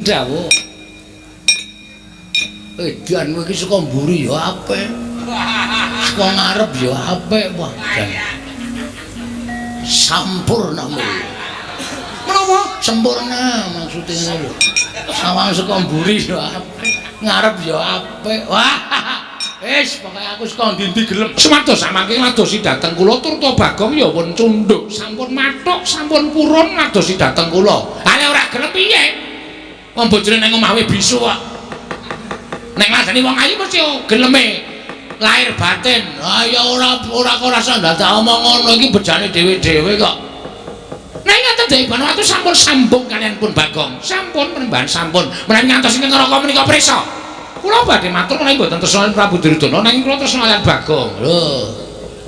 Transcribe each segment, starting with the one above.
Dawuh. Edan kowe iki saka mburi ya apik. Saka ngarep ya apik, wah jan. Sampurna mul. Menapa? Sempurna maksude ngono lho. Sawang saka mburi ya apik, ngarep ya apik. Wah. Wis, pokoke aku saka ndi-ndi gelem. Sumados samangke ngladosi dhateng kula Turta Bagong ya pun cundhuk, sampun mathuk, sampun purun ngladosi dhateng kula. Ha nek ora gelem piye? Wong bojone nang omah wae bisu kok. Nek ngladeni wong ayu mesti geleme lahir batin. Ha ya ora ora kok rasa dadak omong ngono iki bejane dhewe-dhewe kok. Nek ngaten Dewi Banowati sampun sambung kaliyan pun Bagong. Sampun penembahan sampun. Menawi ngantos ingkang neraka menika prisa. Kula badhe matur menawi mboten tresna Prabu Duryudana nanging kula tresna kaliyan Bagong. Lho.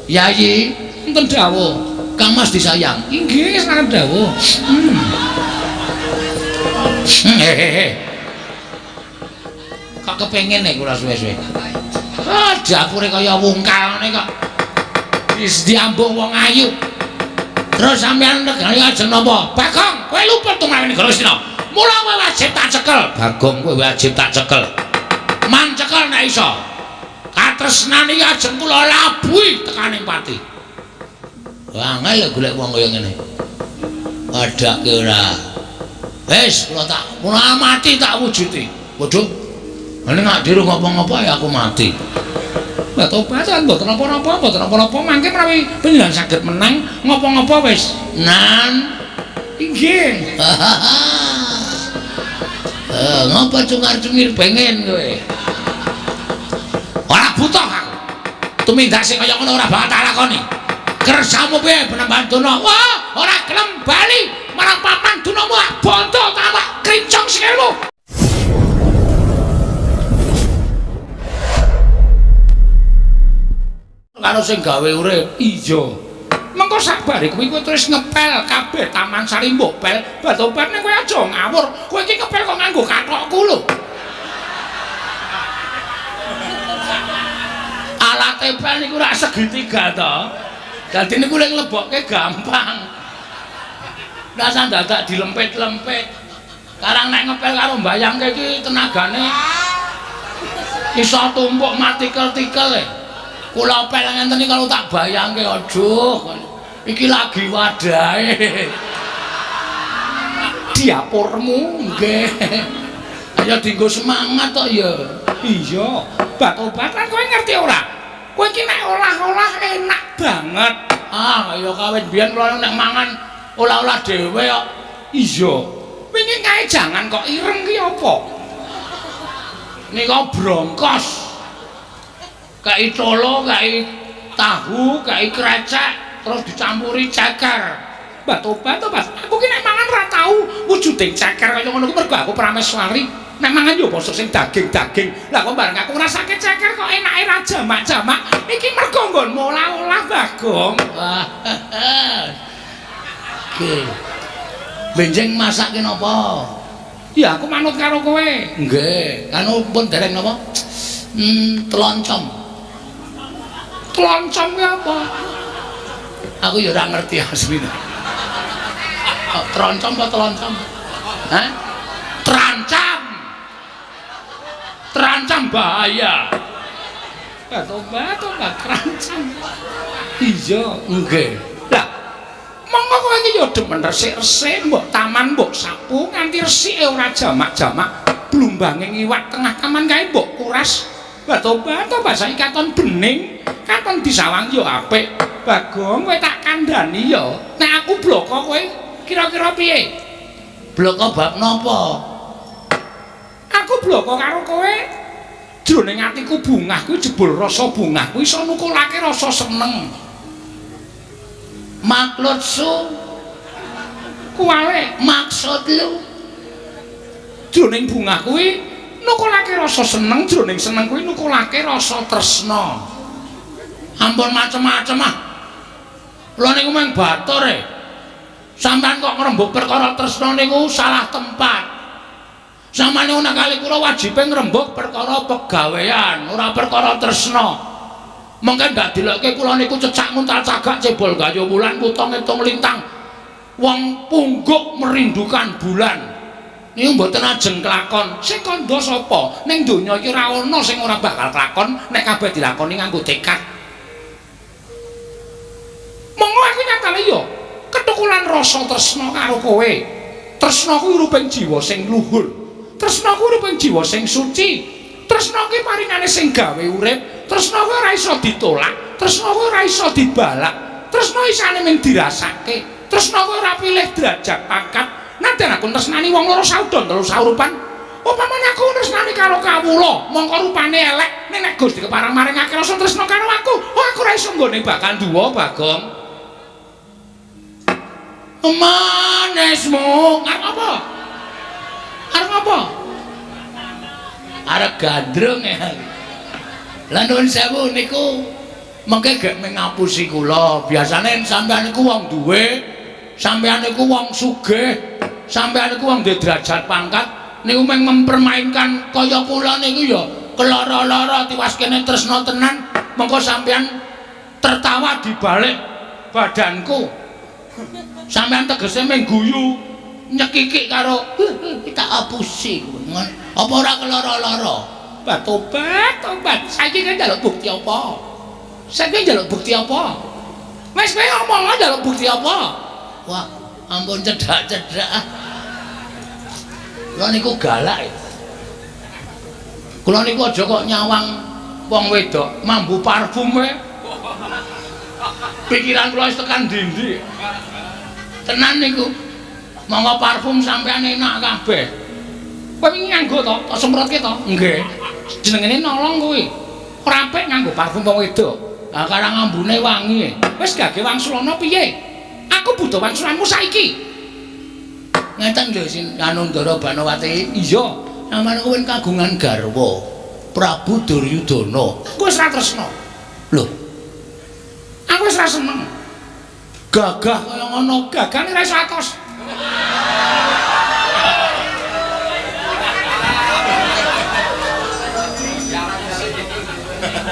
Yayi, enten dawuh. Kang Mas disayang. Inggih, sanget dawuh. Hehehe. Kok kepengin nek kula suwe-suwe. Ah, dapure kaya wungkal ngene kok. Wis diambung wong ayu. Terus sampeyan negani ajeng napa? Bagong, kowe luput tumrap negara Astina. Mula kowe wajib tak cekel. Bagong, kowe wajib tak cekel. Man cekel nek iso. Katresnan iki ajeng kula labuhi tekaning pati. Wah, angel golek wong kaya ngene. Padake ora. Wis, kula tak kula mati tak wujudi. Waduh. Nek gak diru ngopo-ngopo ya aku mati. Mbak tobat kan mboten napa-napa, mboten napa-napa mangke menawi panjenengan saged menang ngopo-ngopo wis. Nan. Inggih. Ngopo cungar-cungir pengen kowe? Ora butuh aku. Tumindak sing kaya ngono ora bakal tak lakoni. Kersamu piye Penembahan Dana? Wah, ora gelem bali marang papan dunamu bondo tak krincong sikilmu. Karo sing gawe urip. Iya. Mengko sakbare kuwi kowe terus ngepel kabeh Taman Sari mbok pel. Batobat ning kowe aja ngawur. Kowe iki ngepel kok nganggo kathokku lho. Alate pel niku rak segitiga to. Dadi niku lek nglebokke gampang. Rasa dadak dilempit-lempit. Karang nek ngepel karo mbayangke iki tenagane iso tumpuk matikel-tikel e. Kula pel ngenten iki kalau tak bayangke aduh iki lagi wadahe. Diapurmu nggih. Ayo dienggo semangat tok ya. Iya, batobat lan kowe ngerti ora? Kowe iki nek olah-olah enak banget. Ah, ya kawit biyen kula nek mangan olah-olah dhewe kok. Iya. Wingi kae jangan kok ireng ki apa? Nika brongkos. Kai colo, kai tahu, kai krecek, terus dicampuri ceker. Batobat to, Mas. Aku ki nek mangan ora tau wujuding ceker kaya ngono kuwi mergo aku prameswari. Nek mangan yo basa sing daging-daging. Lah kok bareng aku ngrasake ceker kok enake ra jamak-jamak. Iki mergo nggonmu olah-olah Bagong. Wah. Oke. Benjing masake napa? Ya aku manut karo kowe. Nggih. Anu pun dereng napa? Teloncom. Teloncom ki apa? Aku ya ora ngerti asline. Oh, troncom apa teloncom? Hah? Terancam. Terancam bahaya. Batu-batu mbak terancam. Iya, nggih. Lah, monggo kowe iki ya demen resik-resik, mbok taman mbok sapu nganti resike ora jamak-jamak. Blumbange ngiwak tengah taman kae mbok kuras. Batu-batu mbak saiki katon bening, katon disawang ya apik. Bagong kowe tak kandhani ya. Nek aku bloko kowe kira-kira piye? Bloko bab napa? Aku bloko karo kowe. Jroning atiku bungah kuwi jebul rasa bungah kuwi iso nukulake rasa seneng. Maksud su kuwale maksud lu. Jroning bungah kuwi nukulake rasa seneng, jroning seneng kuwi nukulake rasa tresna. Ampun macem-macem ah. Kula niku mung batur e. Sampeyan kok ngrembug perkara tresna niku salah tempat. Sampeyan niku nek kali kula wajibe ngrembug perkara pegawean, ora perkara tresna. Mengke ndak dilokke kula niku cecak nguntal cagak cebol gayo wulan kutha ngitung lintang. Wong pungguk merindukan bulan. Niku mboten ajeng kelakon. Sing kandha sapa? Ning donya iki ora ana sing ora bakal kelakon nek kabeh dilakoni nganggo tekad. Monggo aku nyatane ya ketukulan rasa tresna karo kowe. Tresna kuwi ruping jiwa sing luhur. Tresna kuwi ruping jiwa sing suci. Tresna kuwi paringane sing gawe urip. Tresna kuwi ora iso ditolak. Tresna kuwi ora iso dibalak. Tresna isane mung dirasake. Tresna kuwi ora pilih derajat pangkat. Nadyan aku tresnani wong loro saudon telu saurupan. Upamane aku tresnani karo kawula, mongko rupane elek, ning nek Gusti kepareng maringake rasa tresna karo aku, oh aku ora iso nggone bakal duwa, Bagong. Manesmu, arep apa? Arep apa? Arep gandrung ya. Lah nuwun sewu niku mengke gek mengapusi kula. Biasane sampean niku wong duwe, sampean niku wong sugih, sampean niku wong duwe derajat pangkat, niku mung mempermainkan kaya kula niku ya keloro-loro tiwas kene tresna tenan, mengko sampean tertawa di balik badanku. Sampean tegese mung guyu nyekikik karo tak apusi. Apa ora keloro-loro? Tobat, tobat. Saiki kowe njaluk bukti apa? Saiki njaluk bukti apa? Wis kowe ngomong njaluk bukti apa? Wah, ampun cedhak-cedhak. Kula niku galak. Kula niku aja kok nyawang wong wedok mambu parfum wae. Pikiran kula wis tekan ndi-ndi. Tenan niku. Monggo parfum sampean enak kabeh. Kowe wingi nganggo to? Tak semprotke to? Nggih. Jenengene nolong kuwi. Ora apik nganggo parfum wong wedok. Lah karang ambune wangi. Wis gage wangsulana piye? Aku butuh wangsulanmu saiki. Ngeten lho sin anu Ndara Banowati. Iya, sampeyan kuwi kagungan garwa Prabu Duryudana. Aku wis ra tresna. Lho, aku wis ra seneng. Gagah kaya ngono, gagane ra iso atos.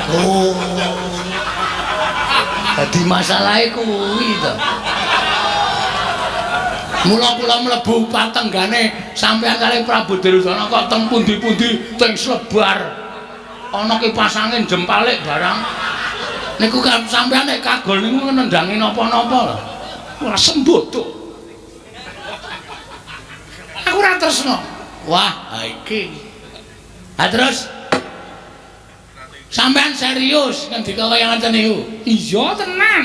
Oh. Dadi masalahe kuwi to. Mula kula mlebu patenggane sampean kalih Prabu Duryudana kok teng pundi-pundi teng slebar. Ana kipas angin jempalik barang. Niku kan sampean nek kagol niku nendangi napa-napa lho. Ora sembodo. Aku ora tresna. Wah, ha iki. Ha terus sampean serius ngendika kaya ngoten niku? Iya, tenan.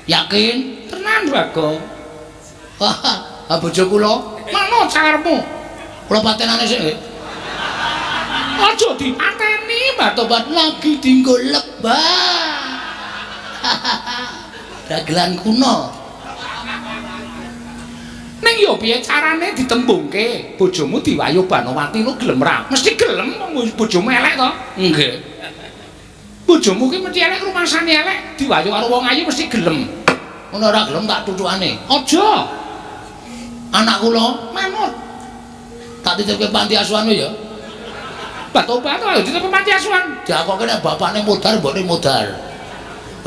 Yakin? Tenan, Bagong. Wah, ha bojo kula manut sakarepmu. Kula patenane sik nggih. Aja dipateni, Mbah tobat lagi dinggo lebah. Dagelan kuno. Ning yo piye carane ditembungke? Bojomu diwayu Banowati lu gelem ra? Mesti gelem wong bojomu elek to? Nggih. Bojomu ki mesti elek, rumasane elek, diwayu karo wong ayu mesti gelem. Ngono ora gelem tak tutukane. Aja. Anak kula manut. Tak titipke panti asuhan ya. Batobat ayo dititipke panti asuhan. Diakoke nek bapakne modar mbokne modar.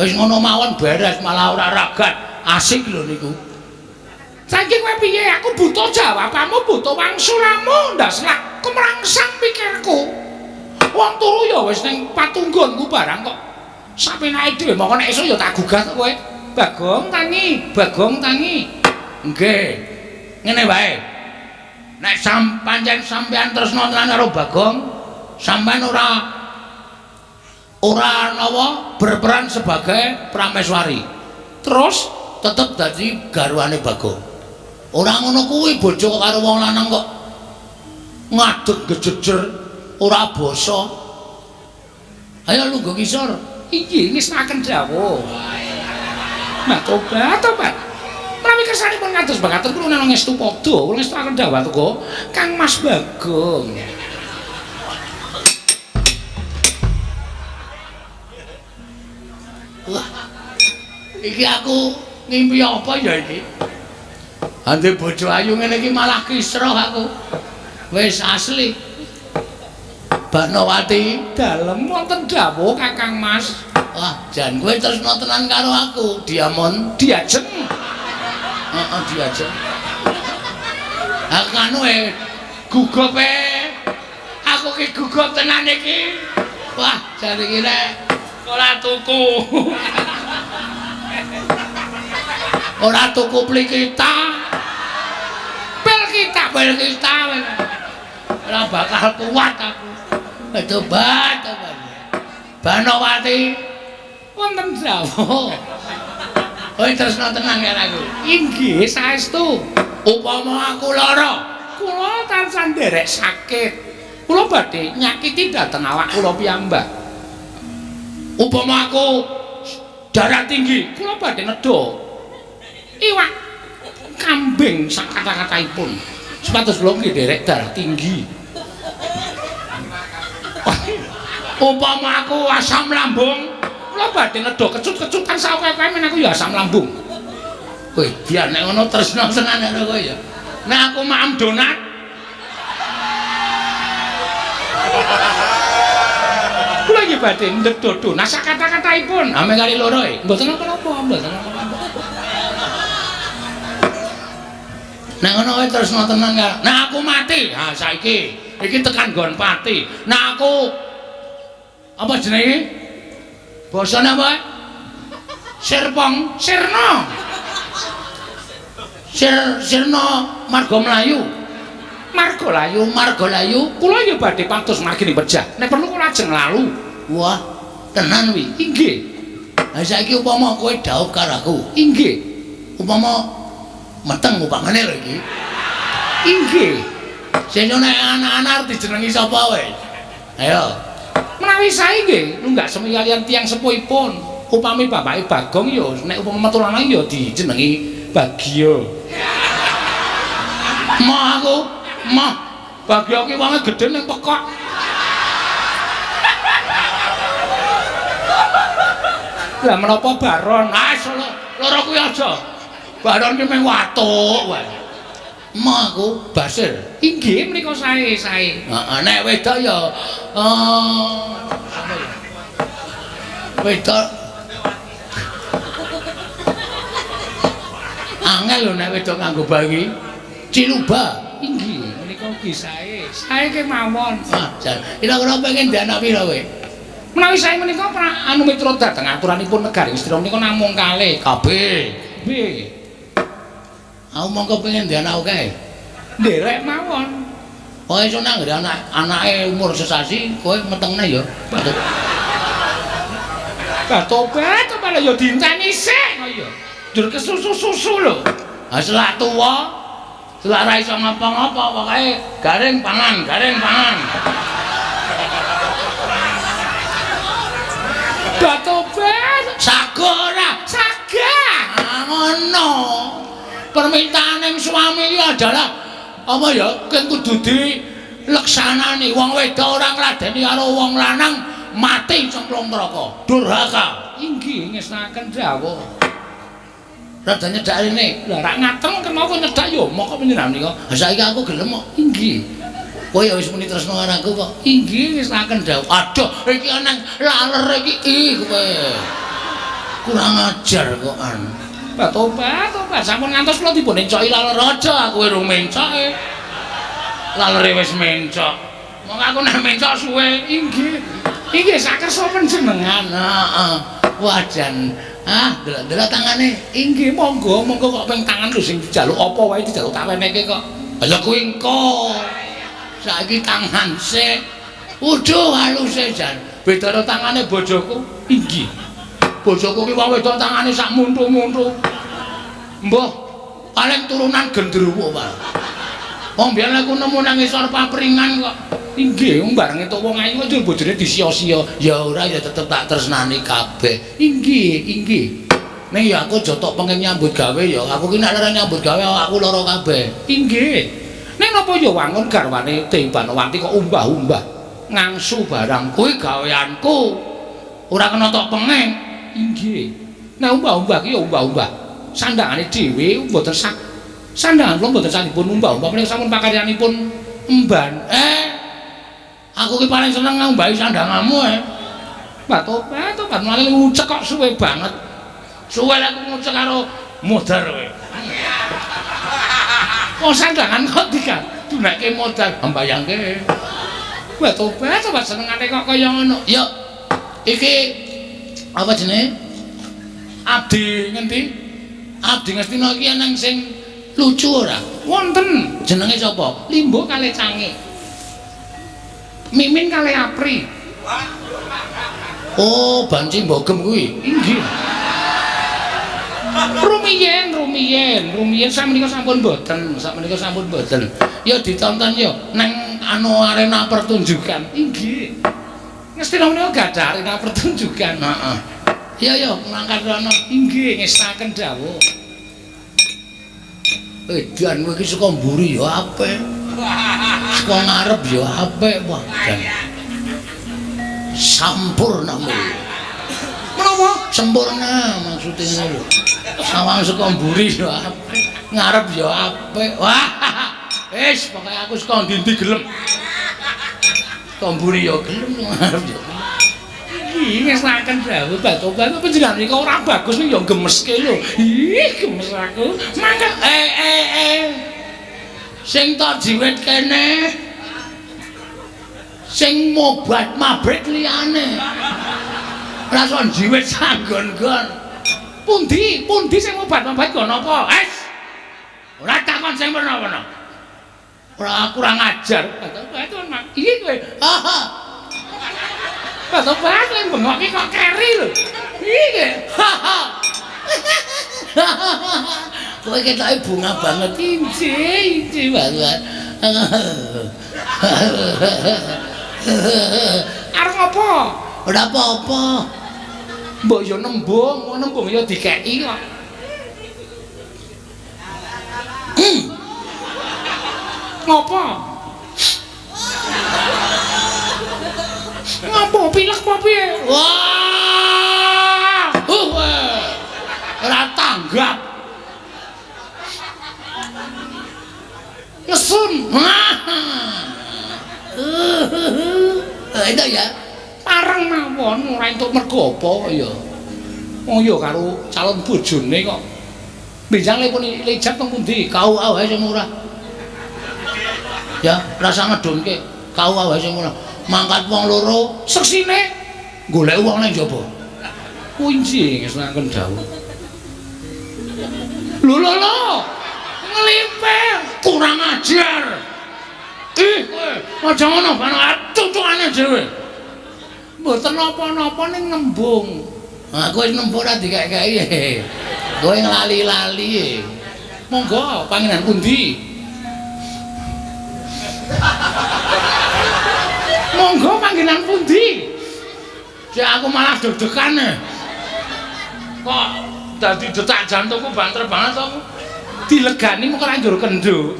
Wis ngono mawon beres malah ora ragat. Asik lho niku. Saiki kowe piye? Aku butuh jawabanmu, butuh wangsulanmu, ndas lak kemrangsang pikirku. Wong turu ya wis ning patunggonku barang kok. Sapenake dhewe mongko nek iso ya tak gugah kowe. Bagong tangi, Bagong tangi. Nggih. Ngene wae. Nek pancen sampean tresna tenan karo Bagong, sampean ora nawa berperan sebagai prameswari. Terus tetep dadi garwane Bagong. Ora ngono kuwi bojo karo wong lanang kok ngadeg gejejer ora basa. Ayo lungguh ngisor. Iki ngisnaken dawuh. Nah, tobat, tobat. Menawi kersanipun kados mekaten kula ngestu padha, kula ngestuaken dawuh tuka Kang Mas Bagong. Wah. Iki aku ngimpi apa ya iki? Ande bojo ayu ngene iki malah kisruh aku. Wis asli. Banowati dalem wonten dawuh Kakang Mas. Wah, jan kowe tresna tenan karo aku, Diamond. Diajeng. Heeh, diajeng. Aku anu Gugup e. Aku ki gugup tenan iki. Wah, jane iki nek ora tuku. Ora tuku plikita. Pil kita, pil kita. Ora bakal kuat aku. Tobat, tobat. Banowati wonten dawuh. Kowe tresna tenan karo aku. Inggih, saestu. Upama aku lara, kula tansah nderek sakit. Kula badhe nyakiti dhateng awak kula piyambak. Upama aku darah tinggi, kula badhe nedha iwak kambing sak kata-kataipun. Supados kula nggih nderek darah tinggi. Upama aku asam lambung, kula badhe nedha kecut-kecutan sawek-awake men aku ya asam lambung. Kowe biar nek ngono tresna tenan karo kowe ya. Nek aku maem donat, kula nggih badhe nedha donat sak kata-kataipun. Ame kali loro e. Mboten napa-napa, mboten napa-napa. Nek ngono kowe tresna tenan karo. Nek aku mati, ha saiki iki tekan nggon pati. Nek aku apa jenenge? Basane apa? Sirpong, sirna. Sirna marga mlayu. Marga layu, marga layu. Kula ya badhe pados margine pejah. Nek perlu kula ajeng lalu. Wah, tenan wi. Inggih. Ha saiki upama kowe dhaup karo aku. Inggih. Upama meteng upamane lho iki. Inggih. Sing nek anak-anak arep dijenengi sapa kowe? Ayo. Menawi sae nggih lunggak semi kaliyan tiyang sepuhipun. Upami bapake Bagong ya nek upama metu lanang ya dijenengi Bagio. Mah aku, mah Bagio ki wonge gedhe ning pekok. Lah menapa Baron? Ah, loro kuwi aja. Baron ki mung watuk wae. Mah aku Basir. Inggih menika sae sae. Heeh, nek wedok ya apa ya? Wedok angel lho nek wedok nganggo bayi. Ciluba. Inggih menika ugi sae. Sae kemawon. Ah, jan. Kira-kira pengen ndek anak pira kowe? Menawi sae menika anu miturut dhateng aturanipun negari Istana menika namung kalih. KB. B. Aku mongko pengen ndek anak akeh. Nderek mawon. Kowe iso nang ngene anake umur sesasi kowe metengne ya. Lah tobat malah ya dienteni sik kok ya. Njur kesusu-susu lho. Ha selak tuwa, selak ra iso ngapa-ngapa pokoke garing pangan, garing pangan. Lah tobat sago ora? Sagah. Ah ngono. Permintaan yang suami ini adalah apa ya? Keng kudu dileksanani. Wong wedok ora ngladeni karo wong lanang mati cemplung neraka. Durhaka. Inggih ngestoaken dawuh. Rada nyedak rene. Lah rak ngateng kenapa nyedak ya moko panjenengan menika. Ha saiki aku gelem kok. Inggih. Kowe ya wis muni tresna karo aku kok. Inggih ngestoaken dawuh. Aduh, iki nang laler iki ih kowe. Kurang ajar kok an. Tobat, tobat sampun ngantos kula dipun encoki laler aja aku urung mencoke. Lalere wis mencok. Monggo aku nek mencok suwe. Inggih. Inggih sakersa panjenengan. Heeh. Wah jan. Ah, delok-delok tangane. Inggih monggo, monggo kok ping tangan lho sing dijaluk apa wae dijaluk tak wenehke kok. Lha kuwi engko. Saiki tangan sik. Uduh haluse jan. Beda karo tangane bojoku. Inggih. Bojoku ki wong wedok tangane sak muntu-muntu. Mbah, paling turunan gendruwo, Pak. Wong biyen aku nemu nang ngisor papringan kok. Inggih, wong bareng entuk wong ayu kok bojone disia-sia. Ya ora ya tetep tak tresnani kabeh. Inggih, inggih. Ning ya aku aja tok pengen nyambut gawe ya. Aku ki nek ora nyambut gawe aku lara kabeh. Inggih. Ning napa ya wangun garwane Dewi Banowati kok umbah-umbah ngangsu barang kuwi gaweanku. Ora kena tok pengen. Inggih. Nek umbah-umbah ki ya umbah-umbah. Sandangane dhewe mboten sak. Sandangan kula mboten sak dipun umbah-umbah menika sampun pakaryanipun emban. Aku ki paling seneng ngumbahi sandanganmu e. Mbah tobat, tobat malah ngucek kok suwe banget. Suwe lek aku ngucek karo mudhar kowe. Wong sandangan kok digadunekke modal mbayangke. Wah tobat tobat senengane kok kaya ngono. Yo. Iki apa jenenge? Abdi ngendi? Abdi Ngastina iki eneng sing lucu ora? Wonten. Jenenge sapa? Limbo kalih Cange. Mimin kalih Apri. Oh, banci mbogem kuwi. Inggih. Rumiyin sakmenika sampun boten, sakmenika sampun boten. Ya ditonton ya nang anu arena pertunjukan. Inggih. Ngastina menika gadah arena pertunjukan. Heeh. Ya ya mangkat rono. Inggih, ngestaken dawuh. Edan kowe iki saka mburi ya apik. Saka ngarep ya apik. Wah, jan. Sampurna kowe. Menapa? Sempurna maksude ngono lho. Sawang saka mburi ya apik, ngarep ya apik. Wah. Wis pokoke aku saka ndi-ndi gelem. Saka mburi ya gelem, ngarep ya gelem. Iki ngestaken dawuh batoban panjenengan nika ora bagus ning ya gemeske lho. Ih, gemes aku. Mangkat Sing tok jiwit kene. Sing mobat mabrik liyane. Ora iso jiwit sanggon-gon. Pundi? Pundi sing mobat-mabat go napa? Wes. Ora takon sing werna-werna. Ora kurang ajar. Batoban Mang. Iki kowe. Batoban lek bengokke kok keri lho. Iki. Kowe ketoke bunga banget. Injih, injih banget. Arep ngopo? Ora apa-apa. Mbok yo nembung, nembung yo dikeki kok. Ngopo? Ngopo pilek apa piye? Wah! Ora tanggap. Ngesun. Itu ya. Pareng mawon ora entuk mergo apa ya. Wong ya karo calon bojone kok. Benjang lepun lijab teng pundi? KUA wae sing murah. Ya, rasa ngedunke. KUA wae sing murah. Mangkat wong loro, seksine golek wong nang njaba. Kuwi nggih ngesaken dawuh. Lho lho lho. Nglimpe kurang ajar. Ih, kowe aja ngono, cucukane dhewe. Mboten napa-napa ning nembung. Aku wis nembung ora dikek-keki. Kowe nglali-lali. Monggo pangenan pundi? Monggo panggenan pundi? Cek aku malah deg-degan. Kok dadi detak jantungku banter banget aku. Dilegani mung ora njur kendho.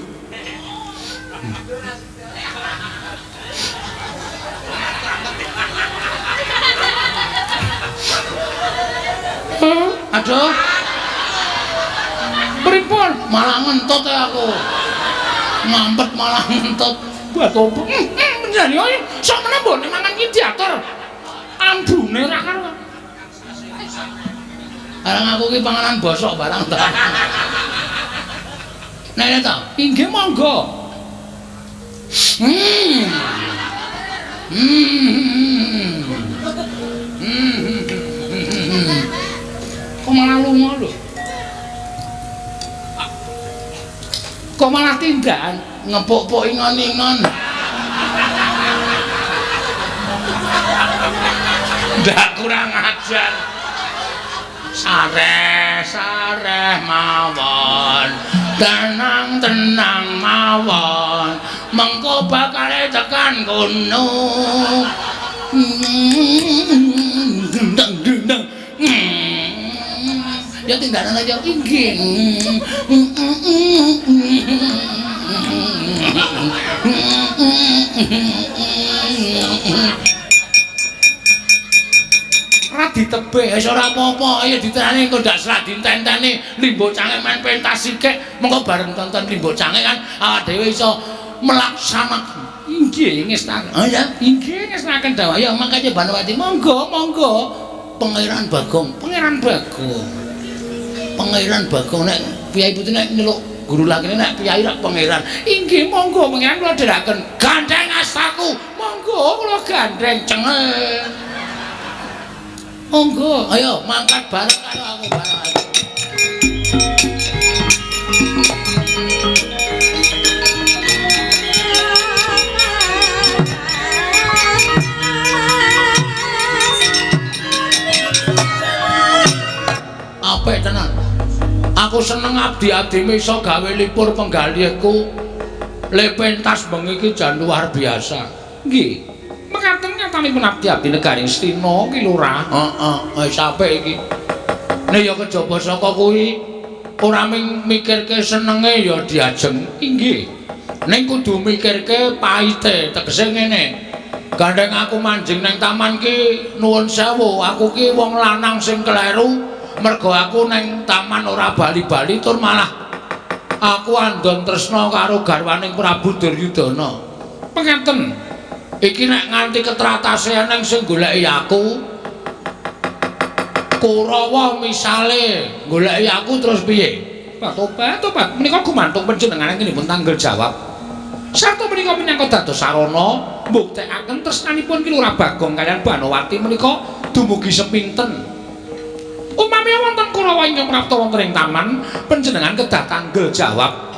Aduh. Pripun? Malah ngentut aku. Ngampet malah ngentut. Buat opo? Panjenengan yo sok meneh mbok mangan iki diatur. Ambune ra karuan. Barang aku ki panganan bosok barang ta. Nek ta? Inggih monggo. Kok malah lunga lho? Kok malah tindakan ngepuk-puk ingon-ingon. Ndak kurang ajar. Sareh-sareh mawon, tenang-tenang mawon, mengko bakale tekan kono. Dendang dendang. Ya tindakan aja inggih. Ora ditebih wis ora apa-apa, ayo diterane engko ndak selak ditenteni Limbo Cange main pentas sithik, mengko bareng tonton Limbo Cange kan awak dhewe iso melaksanakan. Inggih ngestaken. Oh ya, inggih ngestaken dawuh. Ya mangkane Banowati monggo monggo. Pangeran Bagong, Pangeran Bagong. Pangeran Bagong nek piyai putri nek nyeluk guru lah kene nek piyai rak pangeran. Inggih monggo pangeran kula dherekaken. Gandeng astaku. Monggo kula gandeng cengel. Monggo, ayo mangkat bareng karo aku bareng. Apik tenan. Aku seneng abdi-abdime iso gawe lipur penggalihku. Le pentas bengi iki jan luar biasa. Nggih. Mekaten nyatanipun abdi-abdi negari Ngastina ki Lurah. Heeh, wis apik iki. Nek ya kejaba saka kuwi ora ming mikirke senenge ya diajeng. Inggih. Ning kudu mikirke paite, tegese ngene. Gandeng aku manjing nang taman ki nuwun sewu, aku ki wong lanang sing kleru. Mergo aku neng taman ora bali-bali tur malah aku andon tresna karo garwaning Prabu Duryudana. Pengaten. Iki nek nganti ketratase eneng sing goleki aku, Kurawa misale goleki aku terus piye? Pak tobat, tobat menika gumantung panjenengan ingkang tanggel jawab. Sarta menika minangka dados sarana mbuktekaken tresnanipun Ki Lurah Bagong kaliyan Banowati menika dumugi sepinten. Upami wonten Kurawa ingkang prapta wonten ing taman, panjenengan kedah tanggel jawab.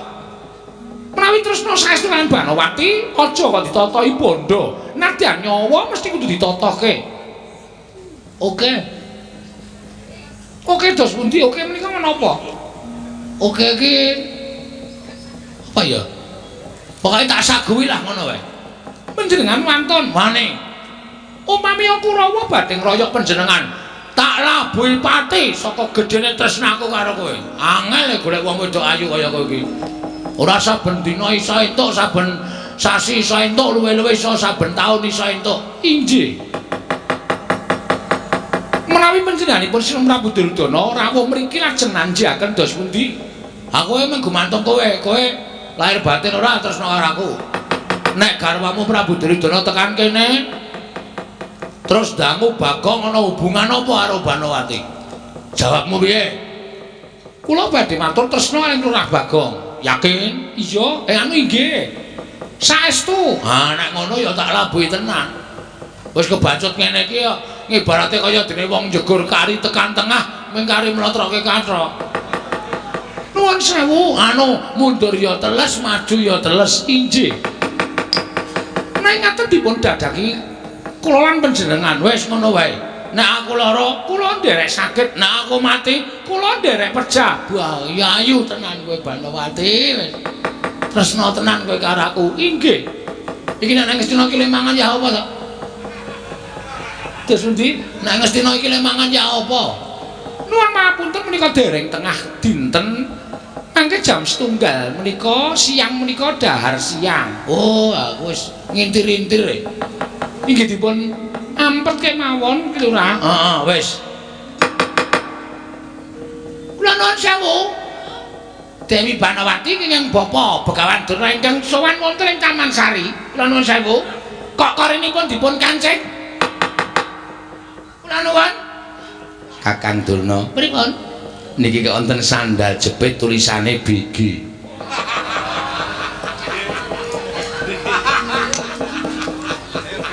Menawi tresna saestu kaliyan Banowati, aja kok ditatahi bondo. Nadyan nyawa mesti kudu ditatohke. Oke. Oke dos pundi? Oke menika menapa? Oke iki apa ya? Pokoke tak saguhi lah ngono wae. Panjenengan wantun wani. Upami Kurawa badhe ngroyok panjenengan, tak labuhi pati saka gedene tresnaku karo kowe. Angel golek wong wedok ayu kaya kowe iki. Ora saben dina iso entuk, saben sasi iso entuk, luwe-luwe iso saben taun iso entuk. Inggih. Menawi panjenenganipun Sri Prabu Duryudana rawuh mriki lajeng nanjiaken dos pundi? Aku emang gumantung kowe, kowe lahir batin ora tresna karo aku. Nek garwamu Prabu Duryudana tekan kene terus dangu Bagong ana hubungan apa karo Banowati? Jawabmu piye? Kula badhe matur tresna kaliyan Lurah Bagong. Yakin? Iya, anu inggih. Saestu. Ha nek ngono ya tak labuhi tenan. Wis kebacut ngene iki ya ngibarate kaya dene wong njegur kari tekan tengah ming kari mlotroke kathok. Nuwun sewu, anu mundur ya teles, maju ya teles. Inggih. Nek ngaten dipun dadaki kula lan panjenengan wis ngono wae. Nek aku lara, kula nderek sakit, nek aku mati, kula nderek pejah. Wah, ya ayu tenan kowe Banowati wis. Tresna tenan kowe karo aku. Inggih. Iki nek nang Ngastina iki le mangan ya apa to? Terus endi? Nek Ngastina iki le mangan ya apa? Nuwun mapunten menika dereng tengah dinten. Mangke jam 1:30 menika siang menika dahar siang. Oh, aku wis ngintir-intir. Inggih dipun ampet kemawon Ki Lurah. Heeh, wis. Kula nuwun sewu. Dewi Banowati ingkang bapa Begawan Durna ingkang sowan wonten ing Taman Sari. Kula nuwun sewu. Kok korinipun dipun kancing? Kula nuwun. Kakang Durna. Pripun? Niki wonten sandal jepit tulisane BG.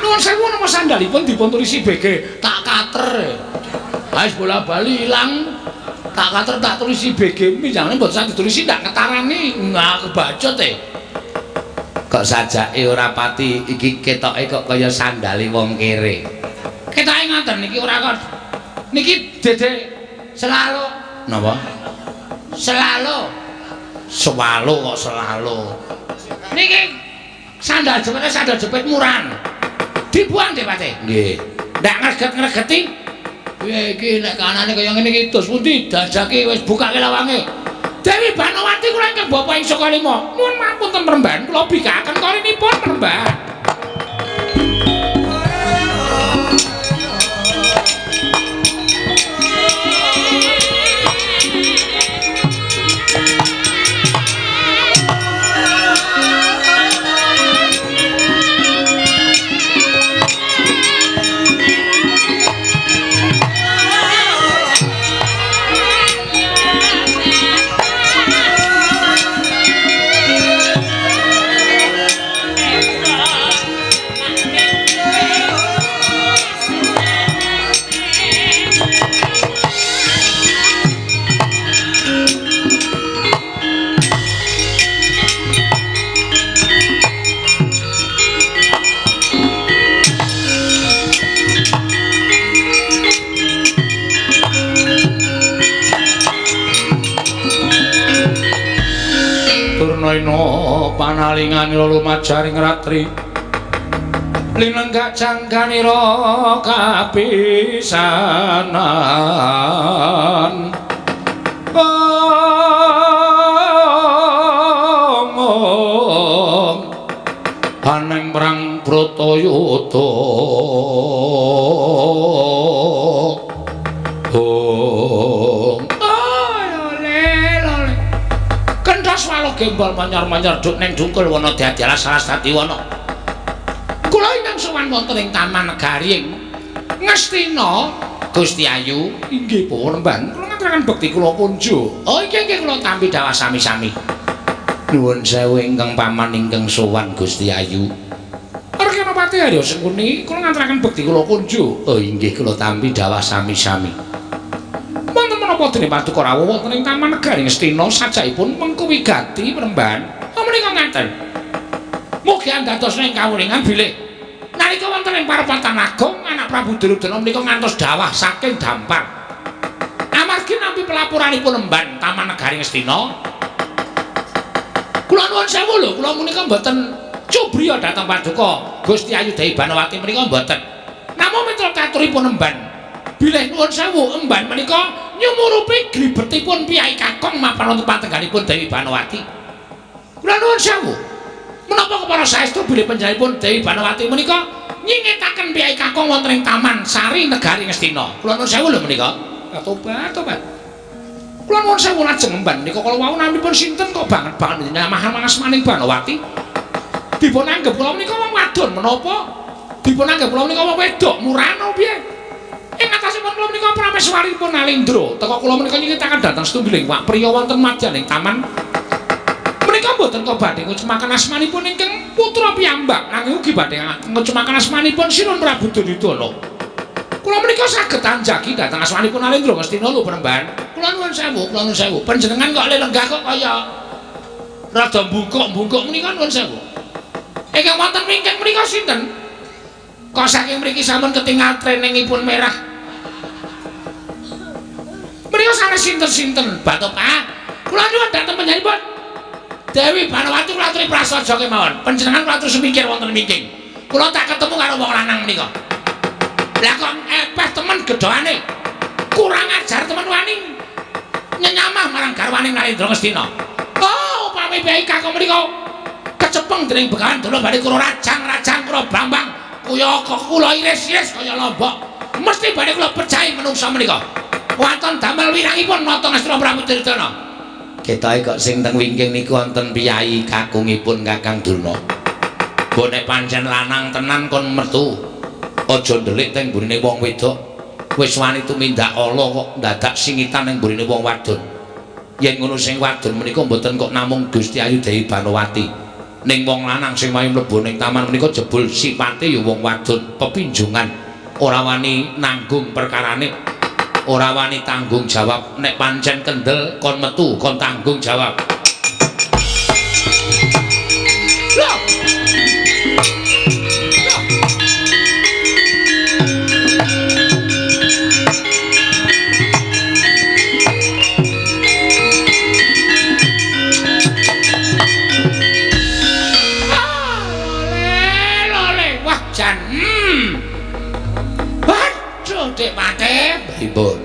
Nuwun sewu napa sandalipun dipun tulisi BG? Tak kater. Wis bola-bali ilang. Tak kater tak tulisi BG. Minjangane mboten saged ditulisi ndak ketarani. Nah, kebacut e. Kok sajake ora pati iki ketoke kok kaya sandale wong kere. Ketoke ngoten niki ora kok. Niki dede selalu. Napa? Selalu. Sewalo kok selalu. Niki sandal jepite sandal jepit murahan. Dibuang deh Pate. Nggih. Ndak ngreget-ngregeti. Piye iki nek kanane kaya ngene iki dos pundi dajake wis bukake lawange. Dewi Banowati kula ingkang bapa ing Sukalima. Nuwun mapunten premban kula bikakaken korinipun premban. Rena panalinganira lumajaring ratri linenggak jangganira kapisanan. Om aneng perang Bratayuda. Om oleh kenthas waluh gembol manyar-manyar duk ning dungkul wana dadi alas alas dadi wana. Kula ingkang sowan wonten ing Taman Negari ing Ngastina Gusti Ayu inggih pun nemban kula ngaturaken bekti kula kunjuk. Oh inggih nggih kula tampi dawah sami-sami. Nuwun sewu ingkang paman ingkang sowan Gusti Ayu. Rekanapati Arya Sengkuni kula ngaturaken bekti kula kunjuk. Oh inggih kula tampi dawah sami-sami. Wonten menapa dene paduka rawuh wonten ing Taman Negari Ngastina sajakipun mengku wigati penemban. Oh menika ngaten. Mugi andados ing kawuningan bilih nalika wonten ing parepatan agung anak Prabu Duryudana menika ngantos dawah saking dampar. Amargi nampi pelaporanipun emban Taman Negari Ngastina. Kula nuwun sewu lho, kula menika mboten cubriya dhateng paduka Gusti Ayu Dewi Banowati menika mboten. Namung mitra katuripun emban bilih nuwun sewu emban menika nyumurupi gribetipun piyai kakung mapan wonten patengganipun Dewi Banowati. Kula nuwun sewu. Menapa kepara saestu bilih panjenenganipun Dewi Banowati menika nyingetaken piyai kakung wonten ing Taman Sari Negari Ngastina. Kula nuwun sewu lho menika. Tobat, tobat. Kula nuwun sewu lajeng emban menika kala wau namipun sinten kok banget-banget nyamahan mangasmaning Banowati. Dipun anggep kula menika wong wadon menapa? Dipun anggep kula menika wong wedok murano piye? Ing atasipun kula menika prameswaripun Nalendra. Teka kula menika nyingetaken dhateng setunggiling wak priya wonten madyaning taman. Menika mboten kok badhe ngucumaken asmanipun ingkang putra piyambak nanging ugi badhe ngucumaken asmanipun Sinun Prabu Duryudana. Kula menika saged anjagi dhateng asmanipun Nalendra Ngastina lho penemban. Kula nuwun sewu, kula nuwun sewu. Panjenengan kok lenggah kok kaya rada mbungkuk-mbungkuk menika nuwun sewu. Ingkang wonten wingking menika sinten? Kok saking mriki sampun ketingal treningipun merah. Menika sanes sinten-sinten batuk ah. Kula nyuwun dhateng panjenenganipun Dewi Banowati kula aturi prasaja kemawon. Panjenengan kula aturi semingkir wonten wingking. Kula tak ketemu karo wong lanang menika. Lah kok epeh temen gedhoane. Kurang ajar temen wani nyenyamah marang garwane Nalendra Ngastina. Oh, upami piyai kakung menika kecepeng dening Begawan Durna badhe kula rajang-rajang kula bambang kaya kula iris-iris kaya lombok. Mesti badhe kula pejahi menungsa menika. Waton damel wirangipun nata Ngastina Prabu Duryudana. Ketoke kok sing teng wingking niku wonten piyai kakungipun Kakang Durna. Mbok nek pancen lanang tenan kon metu. Aja ndelik teng mburine wong wedok. Wis wani tumindak ala kok ndadak singitan ning mburine wong wadon. Yen ngono sing wadon menika mboten kok namung Gusti Ayu Dewi Banowati. Ning wong lanang sing wayu mlebu ning taman menika jebul sipate ya wong wadon pepinjungan. Ora wani nanggung perkarane. Ora wani tanggung jawab. Nek pancen kendel kon metu kon tanggung jawab. Lho. Lho. Ah, lole, lole. Wah, jan. Waduh, Dik Patih. Pripun?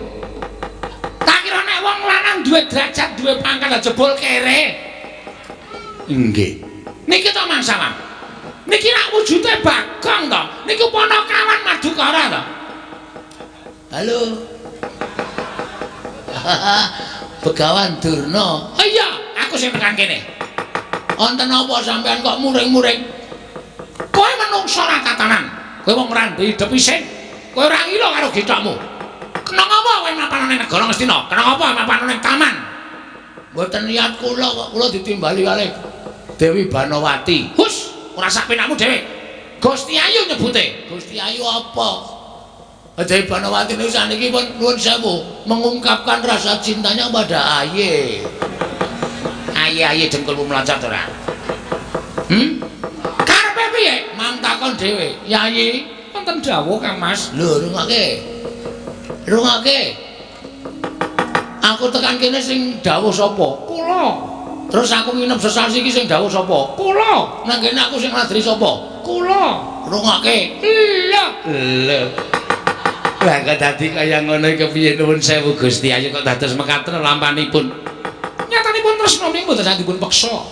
Tak kira nek wong lanang duwe derajat, duwe pangkat jebul kere. Nggih. Niki to Mang Sawang. Niki rak wujude Bagong to. Niku ponokawan Madukara to. Halo. Begawan Durna. Oh iya, aku sing tekan kene. Wonten apa sampean kok muring-muring? Kowe menungso ora tatanan. Kowe wong ora ndek pisin. Kowe ora ngilo karo gethokmu. Kena ngapa kowe mapan ning negara Ngastina? Kena ngapa mapan ning taman? Mboten niat kula kok kula ditimbali kalih Dewi Banowati. Hus, ora sak penakmu dhewe. Gusti Ayu nyebute. Gusti Ayu apa? Dewi Banowati niku saniki pun nuwun sewu mengungkapkan rasa cintanya pada Aye. Aye-aye dengkulmu mloncat ora? Karepe piye? Mang takon dhewe. Yayi, wonten dawuh Kang Mas. Lho, rungokke. Rungokke. Aku tekan kene sing dawuh sapa? Kula. Terus aku nginep sesasi iki sing dawuh sapa? Kula. Nang kene aku sing ngladri sapa? Kula. Rungokke. Lho. Lho. Lah kok dadi kaya ngono iki kepiye nuwun sewu Gusti ayo kok dados mekaten lampanipun. Nyatanipun tresna menika mboten saged dipun peksa.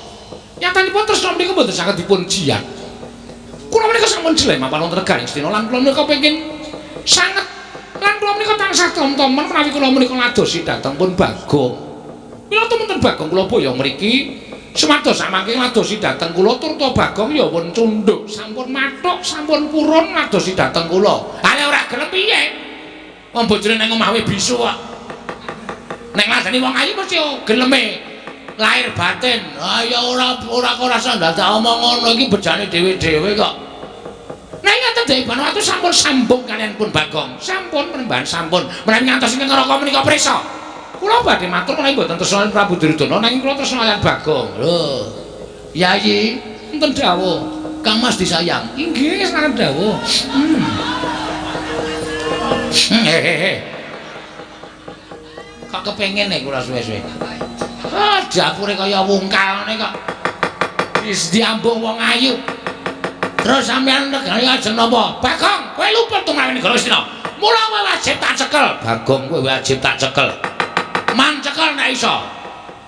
Nyatanipun tresna menika mboten saged dipun jiat. Kula menika sampun jeleh mapan wonten negaring Astina lan kula menika pengin sanget lan kula menika tansah tom-tomen menawi kula menika ladosi dhateng pun Bagong. Mila tumenten Bagong kula boyong mriki sumados samangke ladosi dhateng kula turta Bagong ya pun cundhuk, sampun mathuk, sampun purun ladosi dhateng kula. Ha ora gelem piye? Wong bojone nang omah wae bisu kok. Nek ngladeni wong ayu mesti geleme lahir batin. Ah ya ora ora kok rasa ndadak omong ngono iki bejane dhewe-dhewe kok. Nah ngaten Dewi Banowati sampun sambung kalian pun Bagong. Sampun penembahan sampun. Menawi ngantos ingkang neraka menika prisa. Kula badhe matur menawi mboten tresna Prabu Duryudana nanging kula tresna kaliyan Bagong. Lho. Yayi, enten dawuh. Kang Mas disayang. Inggih, sanget dawuh. Hehehe. Kok kepengin nek kula suwe-suwe. Ah, dapure kaya wungkal ngene kok. Wis diambung wong ayu. Terus sampeyan negani ajeng napa? Bagong, kowe luput tumrap negara Astina. Mula kowe wajib tak cekel. Bagong kowe wajib tak cekel. Man cekel nek iso.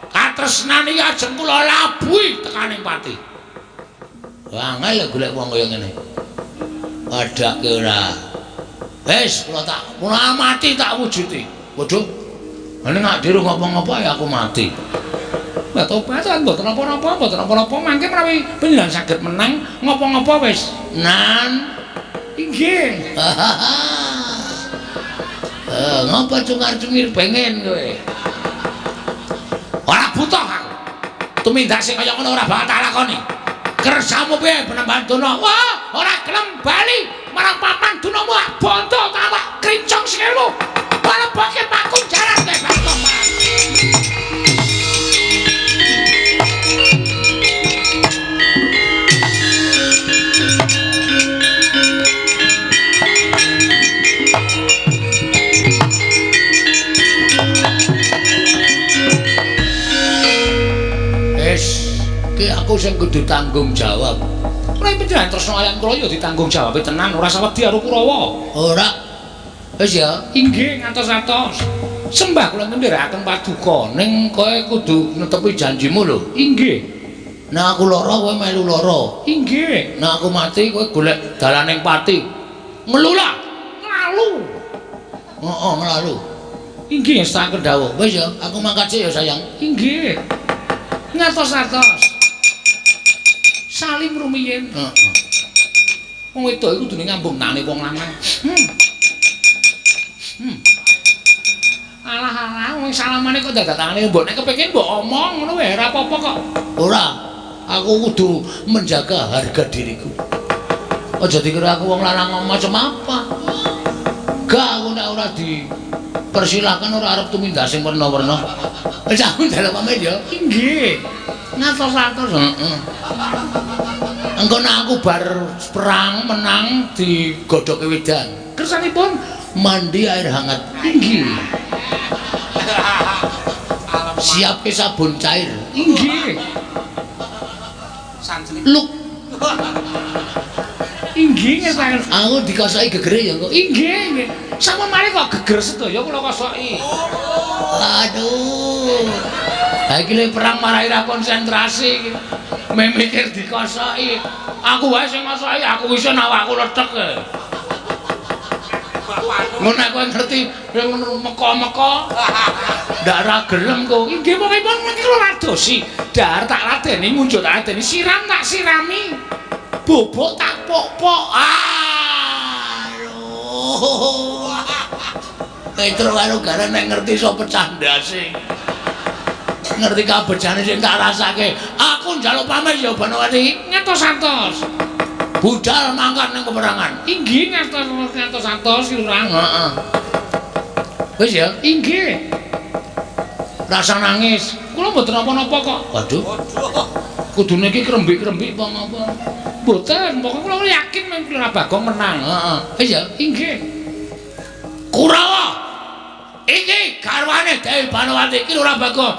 Katresnan iki ajeng kula labuhi tekaning pati. Wah, angel golek wong kaya ngene. Padake ora. Wis kula tak kula mati tak wujudi. Waduh. Nek gak diru ngopo-ngopo ya aku mati. Mbah tobat mboten napa-napa, mboten napa-napa mangke menawi panjenengan saged menang ngopo-ngopo wis. Nan. Inggih. Ngopo cungar-cungir pengen kowe? Ora butuh aku. Tumindak sing kaya ngono ora bakal tak lakoni. Kersamu piye penemban dono? Wah, ora gelem bali marang papan dunamu bondo tawak krincong sikilmu. Baleboke pakunjaran kowe Bagong. Ki aku sing kudu tanggung jawab. Ora panjenengan tresna kaliyan kula ya ditanggung jawabe tenan, ora sawedi karo Kurawa. Ora. Wis ya. Inggih, ngantos-antos. Sembah kula ngendherekaken paduka. Ning kowe kudu netepi janjimu lho. Inggih. Nek aku lara kowe melu lara. Inggih. Nek aku mati kowe golek dalaning pati. Ngelula. Nglalu. Heeh, nglalu. Inggih, saken dawuh. Wis ya, aku mangkat sik ya, sayang. Inggih. Ngantos-antos. Salim rumiyin. Heeh. Wong wedok iku kudune ngambung tangane wong lanang. Alah-alah wong salamane kok dadak tangane mbok nek kepengin mbok omong ngono wae ora apa-apa kok. Ora. Aku kudu menjaga harga diriku. Aja dikira aku wong lanang macam apa. Gak aku nek ora dipersilahkan ora arep tumindak sing werna-werna. Wis aku njaluk pamit ya. Inggih. Ngatos-atos. Heeh. Engko nek aku bar perang menang digodhoke wedang. Kersanipun mandi air hangat. Inggih. Siapke sabun cair. Inggih. Luk. Inggih ngesaken. Aku dikosoki gegere ya kok. Inggih, nggih. Sampun mari kok geger sedaya kula kosoki. Aduh. Ha iki le perang marai ra konsentrasi iki. Mikir dikosoki. Aku wae sing ngosoki, aku iso awakku lethek. Ngono aku ngerti ngono meko-meko. Ndak ra gelem kok. Inggih pokokipun mangke kula ladosi. Dahar tak ladeni, ngunjuk tak ladeni, siram tak sirami. Bobok tak pok-pok. Aduh. Petro karo Gareng nek ngerti iso pecah ndase. Ngerti kabejane sing tak rasake. Aku njaluk pamit ya Banowati. Ngantos-antos. Budal mangkat ning peperangan. Inggih ngantos-antos Lurah. Heeh. Wis ya. Inggih. Rasa nangis. Kula mboten napa-napa kok. Waduh. Kudune iki krembik-krembik apa ngapa? Mboten, pokoke kula yakin nek Lurah Bagong menang. Heeh. Wis ya. Inggih. Kurawa. Iki garwane Dewi Banowati iki Lurah Bagong.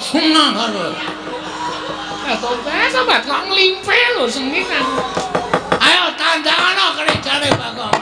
Tobat, sobat kok nglimpe lho sengit aku. Ayo tandangana kerejane Bagong.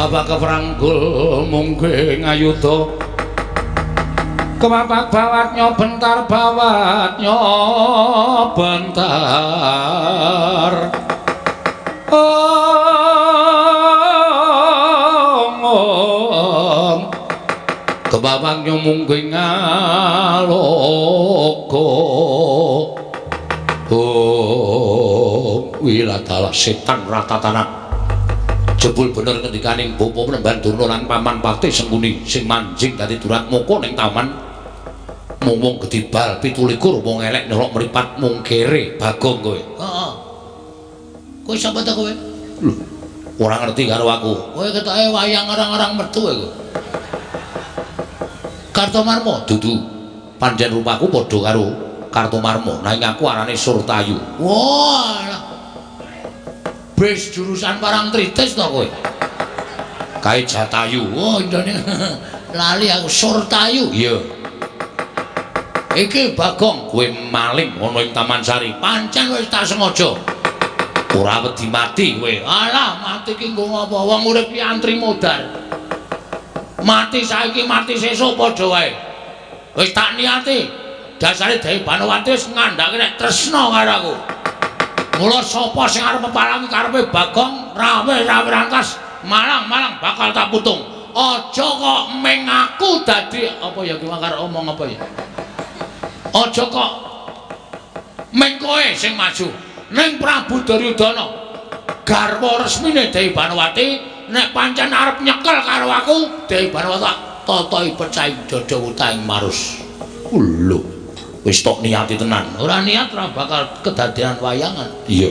Apa keprangkul mungkin ngayuda kemapak bawatnya bentar bawatnya bentar ong kebabaknya mungkin ngaloka oh wilatala setan rata tanah. Jebul bener ngendikaning bapa Penemban Durna lan paman Patih Sengkuni sing manjing dadi Duratmaka ning taman mung gedhe bal 27 wong elek nyolok mripat mung kere Bagong kowe. Heeh. Kowe sapa ta kowe? Lho, ora ngerti karo aku. Kowe ketoke wayang orang-orang metu kowe. Kartomarma dudu. Pancen rupaku padha karo Kartomarma, nanging aku arane Surtayu. Wah. Bis jurusan Parangtritis to kowe? Kae Jatayu. Oh, indone lali aku Surtayu. Iya. Iki Bagong, kowe maling ana ing Taman Sari. Pancen wis tak sengaja. Ora wedi mati kowe. Alah, mati ki nggo ngapa? Wong urip ki antri modar. Mati saiki mati sesuk padha wae. Wis tak niati. Dasare Dewi Banowati wis ngandhake nek tresna karo aku. Mula sapa sing arep peparangi karepe Bagong rawe-rawe rangkas malang-malang bakal tak putung. Aja kok meng aku dadi apa ya ki karo omong apa ya. Aja kok meng kowe sing maju ning Prabu Duryudana. Garwa resmine Dewi Banowati nek pancen arep nyekel karo aku Dewi Banowati tak totoi pecahing dada wutahing marus. Lho. Wis tok niati tenan. Ora niat ora bakal kedadean wayangan. Iya.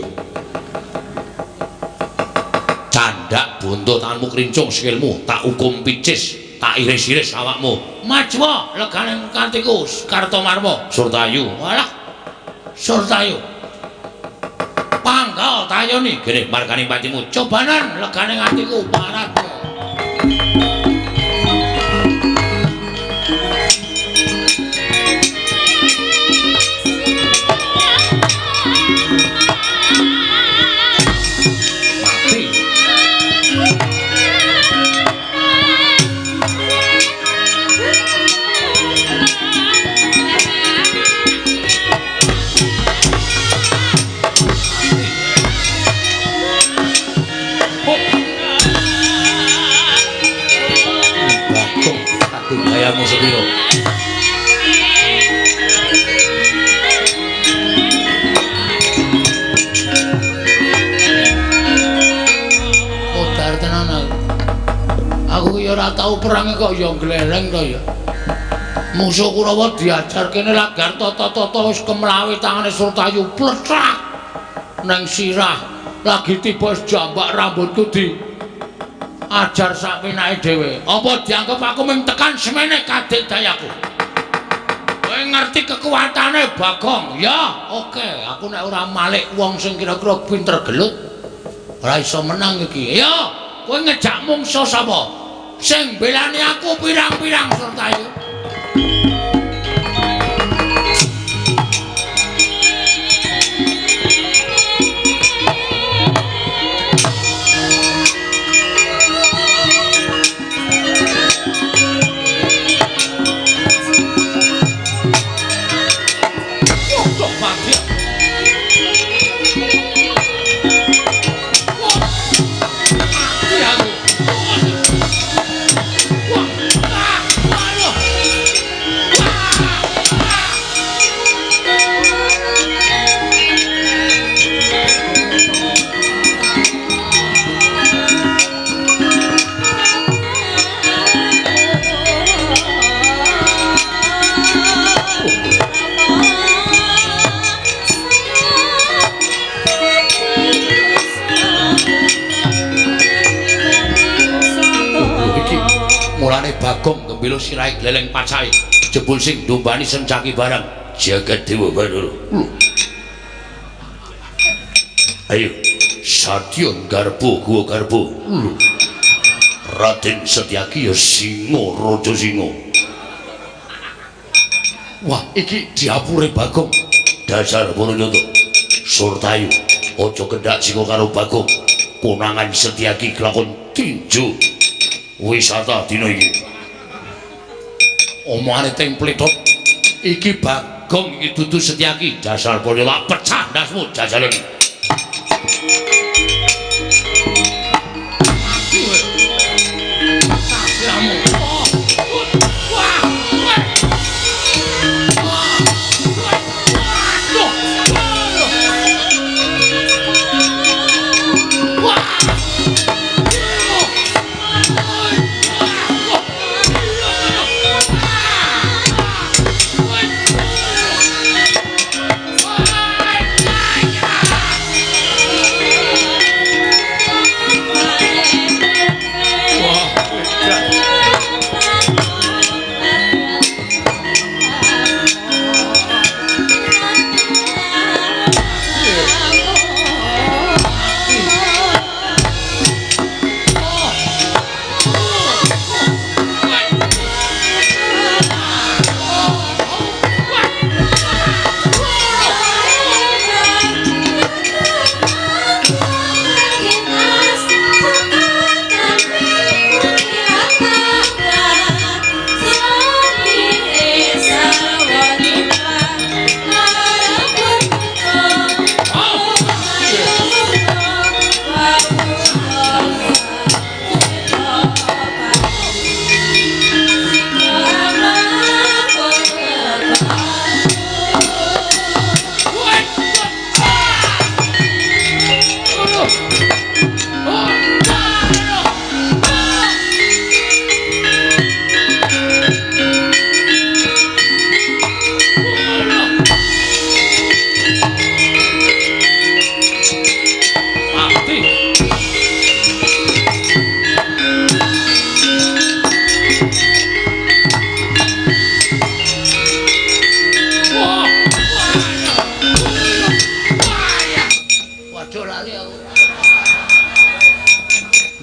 Candak bonto tanganmu krincung sikilmu tak hukum picis, tak iris-iris awakmu. Majuwa legane katiku Kartomarma. Surtayu. Walah. Surtayu. Panggal tayoni gene margane patimu. Cobanan legane atiku parat. Gayamu sepiro? Modar tenan aku. Aku ya ora tau perang kok ya gleleng to ya. Musuh Kurawa diajar kene lagar tata-tata wis kemlawe tangane Surtayu plecak nang sirah. Lagi tiba jambak rambutku di ajar sak penake dhewe. Apa dianggep aku mung tekan semene kadek dayaku? Kowe ngerti kekuatane Bagong? Ya, oke. Aku nek ora malik wong sing kira-kira pinter gelut ora iso menang iki. Ya, kowe ngejak mungsuh sapa? Sing belani aku pirang-pirang Surtayu. Mulane Bagong gembilo sirahe gleleng pacahe. Jebul sing ndombani Sencaki barang jagat dewa Bathara. Ayo Satyon garbo gua garbo. Raden Setyaki ya singa raja singa. Wah, iki diapure Bagong. Dasar Puranyata. Surtayu aja kendhak singa karo Bagong. Konangan Setyaki kelakon tinju wisata dina iki. Omongane teng plethot. Iki Bagong iki dudu Setyaki. Dasar Puranyata pecah ndasmu jajalen.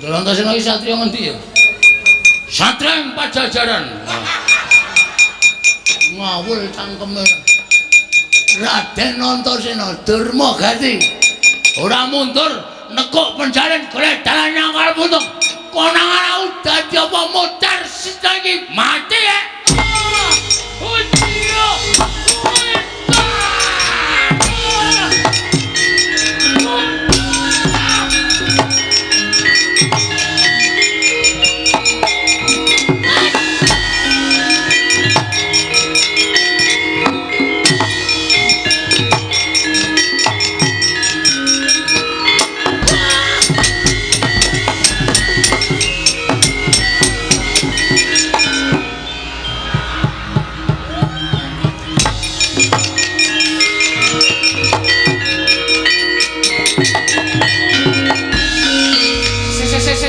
Antasena iki satriya ngendi ya? Satriya ing Pajajaran. Ngawul cangkeme. Raden Antasena Durma Gati. Ora mundur nekuk penjaren golek dalan nyangkal puntung. Konangan dadi apa modar sita iki mati ya.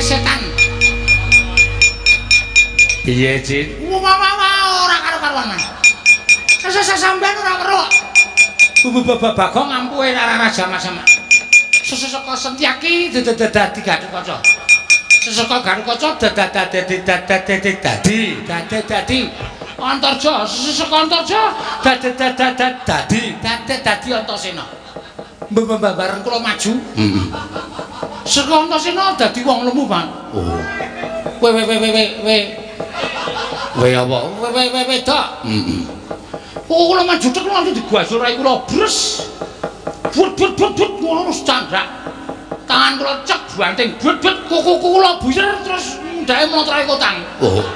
Setan. Piye, Cit? Wah, wah, wah, ora karo-karuan. Sampeyan ora weruh. Bagong ampuhe ora sama-sama. Seseka Setyaki dadi Gatotkaca. Seseka Gatotkaca dadi dadi Antarja, seseka Antarja dadi dadi Antasena. Bareng kula maju. Heeh. Saka Antasena dadi wong lemu, Bang. Oh. Kowe we we we we. We apa? We we we wedok. Heeh. Kula maju tek langsung diguasul rai kula bres. But but but but ngono terus candrak. Tangan kula cek banting but but kuku kula buyer terus ndake mlotrae kotang. Oh.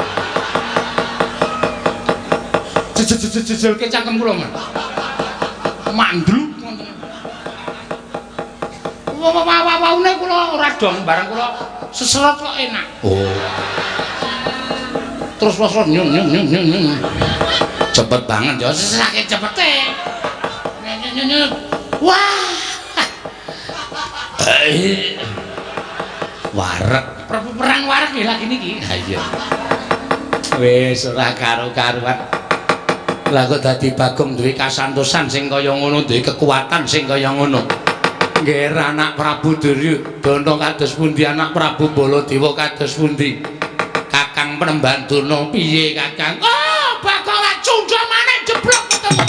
Jejelke cangkem kula, Mas. Mandluk ngoten. Wawane kula ora dong bareng kula seserot kok enak. Oh. Terus terus nyung nyung nyung nyung. Cepet banget ya, saking cepete. Nyung nyung. Wah. Wareg, perang wareg nggih lagi niki. Ha iya. Wis ora karo-karuan. Lah kok dadi Bagong duwe kasantosan sing kaya ngono, duwe kekuatan sing kaya ngono. Nggih anak Prabu Duryudana kados pundi, anak Prabu Baladewa kados pundi? Kakang Penemban Durna piye Kakang? Oh, Bagong cundha maneh jeblok ketemu.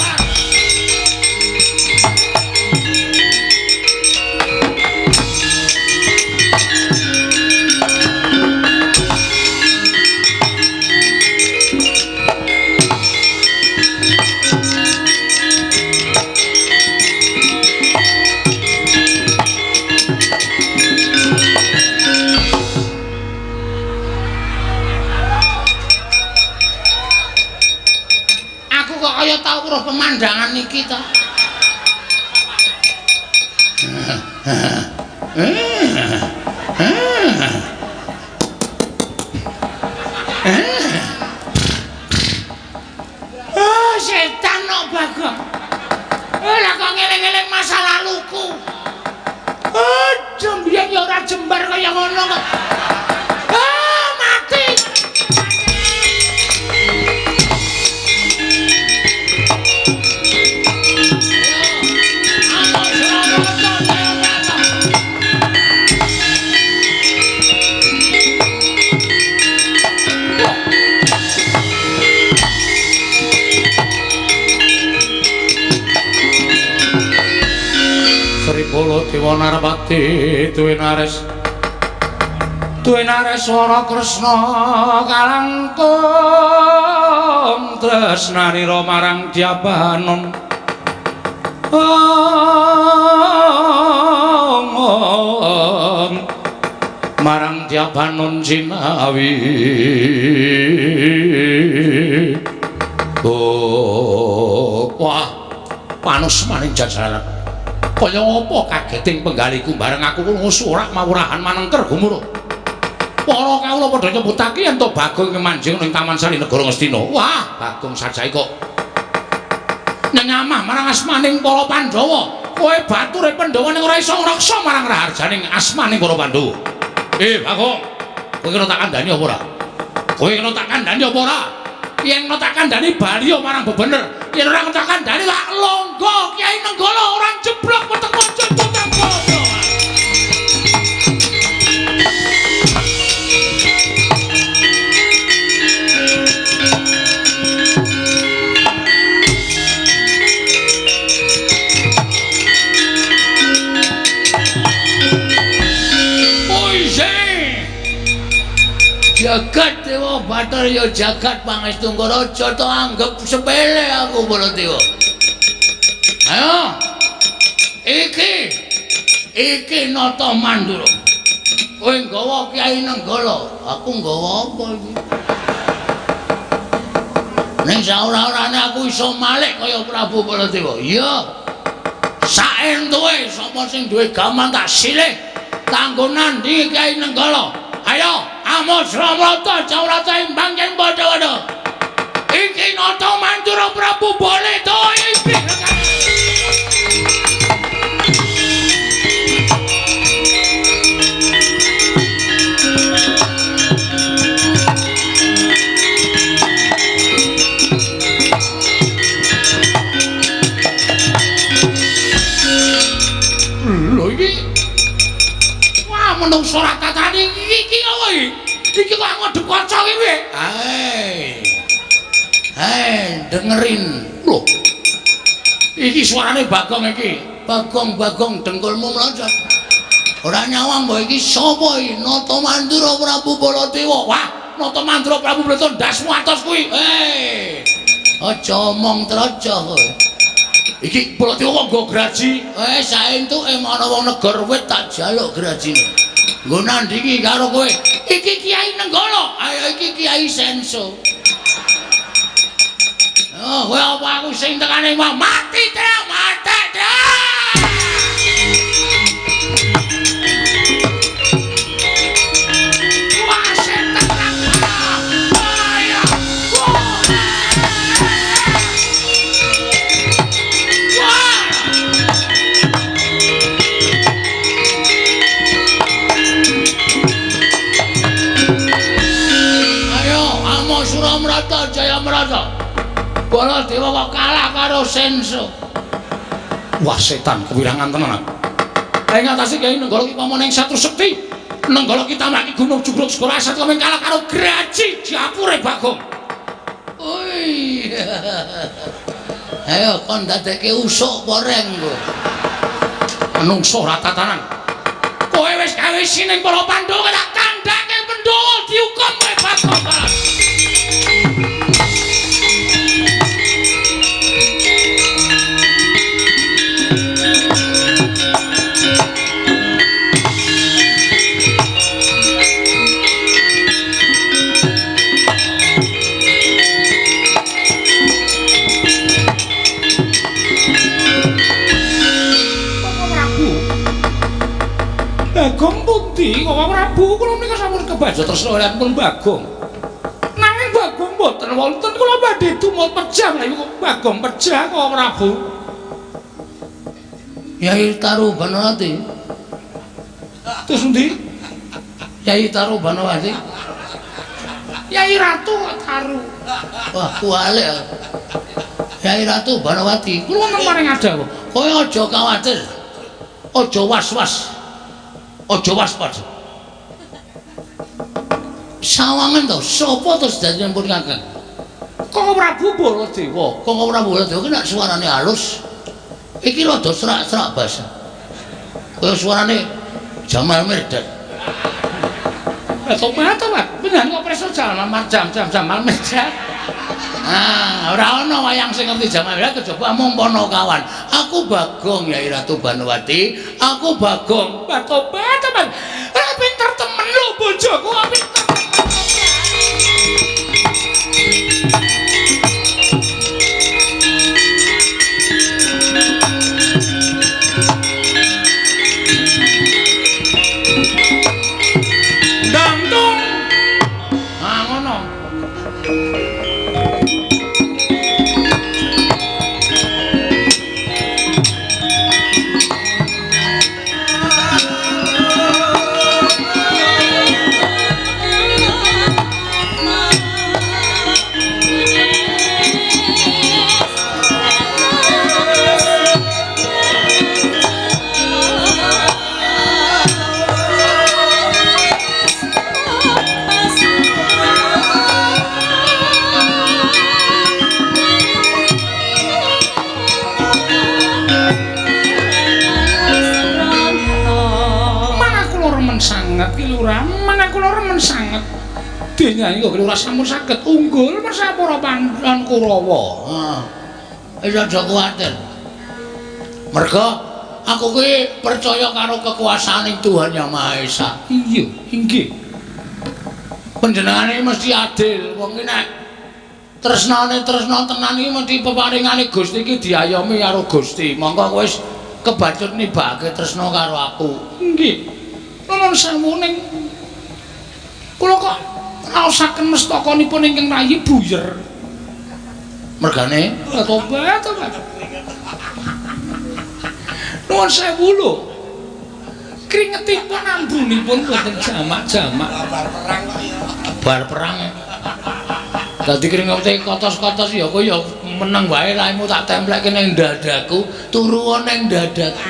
Pemandangan iki to. Oh, setan kok Bagong. Lah kok ngeling-eling masa laluku. Oh, mbiyen ya ora jembar kaya ngono kok. Ah, mati. Baladewa Narpati duwe nareswara Kresna kalangkung tresnanira marang Dyabanon. Marang Dyabanon jinawi. Oh, wah, panus maning jajaran. Kaya apa kageting penggaliku bareng aku krungu surak mawurahan manengker gumuruh. Para kawula padha nyebutake yen to Bagong manjing ning Taman Sari Negara Ngastina. Wah, Bagong sajae kok nyenyamah marang asmaning para Pandhawa. Kowe bature Pandhawa ning ora iso ngreksa marang raharjaning asmaning para Pandhawa. Bagong, kowe kena tak kandhani apa ora? Kowe kena tak kandhani apa ora? Yen kena tak kandhani bali marang bebener. Yen ora tak kandhani lak longgo Kyai Nenggala ora jeblok weteng aja tutang kono. Jagat Dewa Bathara ya jagat pangestu Raja to anggep sepele aku Baladewa. Ayo. Iki Nata Mandura. Kowe nggawa Kyai Nenggala, aku nggawa apa iki? Ning saora-orane aku iso malik kaya Prabu Baladewa. Iya. Saentuke sapa sing duwe gaman tak silih kanggo nandhingi Kyai Nenggala. Ayo, Amos Ramrata Jawrata imbang yen padha-padha. Iki Nata Mandura Prabu Baladewa iki. Lho iki. Wah, menungso ora tatane iki apa iki? Iki kok ngodhep kaca iki piye? Hei, dengerin. Lho. Iki suarane Bagong iki. Bagong-bagong dengkulmu mlocot. Ora nyawang mbok iki sapa iki? Nata Mandura Prabu Baladewa. Wah, Nata Mandura Prabu Baladewa ndasmu atos kuwi. Hei. Aja omong trocoh kowe. Iki Baladewa kok nggo graji. Saentuke ana wong negor wit tak jaluk grajine. Nggo nandhingi karo kowe. Iki Kyai Nenggala. Ayo iki Kyai Senso. Oh, kowe apa aku sing tekane mau mati ta, mati ta. Wah, setan ayo. Wah. Ayo, Bima Suramrata Jayamrata. Baladewa kok kalah karo Senso. Wah, setan kewirangan tenan aku. Ing atase Kyai Nenggala ki pamane ing Satru Sekti. Nenggala ki tamaki gunung jugruk segara asat kemeng kalah karo Graji Japure Bagong. Oi. Ayo kon dadekke usuk apa reng kowe? Menungso ora tatanan. Kowe wis gawe sining para Pandhawa tak kandhake Pandhawa dihukum kowe Bagong. Bagong pundi? Kok Prabu kula menika sampun kebaca tresna kaliyan Bagong. Nanging Bagong mboten wonten, kula badhe tumut pejah lha kok Bagong pejah kok Prabu. Yai Taru Banowati. Terus endi? Yai Taru Banowati. Yai Ratu kok Taru. Wah, kuwalik. Yai Ratu Banowati. Kula wonten paring adawa. Kowe aja kuwatir. Aja was-was. Aja waspada. Sawangan to, sapa to sedantenipun Kakang? Koko Prabu Baladewa. Koko Prabu Baladewa ki nek suarane halus. Iki rada serak-serak basah. Kaya suarane Jamal Mirdad. Lah tobat to, Pak. Panjenengan kok preso Jamal Jamal Mirdad. Ah, ora ana wayang sing ngerti Jamal Mirdad kejaba mung Ponokawan. Aku Bagong Yai Ratu Banowati, aku Bagong. Tobat to, Pak. Ora pinter temen lho bojoku, ora pinter. Dangdung. Ah ngono. Dene kok ora sampun saged unggul masa para Pandhawa Kurawa. Heeh. Wis aja kuwatir. Merga aku kuwi percaya karo kekuasaaning Tuhan Yang Maha Esa. Iya, inggih. Panjenengane mesti adil. Wong iki nek tresnane tresna tenan iki mesti peparingane Gusti iki diayomi karo Gusti. Monggo kowe wis kebacut nibake tresna karo aku. Inggih. Nuwun sewu ning kula kok raosaken mestakanipun ingkang rayi buyer. Mergane tobat tobat. Nuwun sewu lho. Kringetipun ambunipun boten jamak-jamak. Bar perang kok ya. Bar perang. Dadi kringete kotos-kotos ya kowe ya meneng wae raimu tak templekke ning dadaku, turu ning dadaku.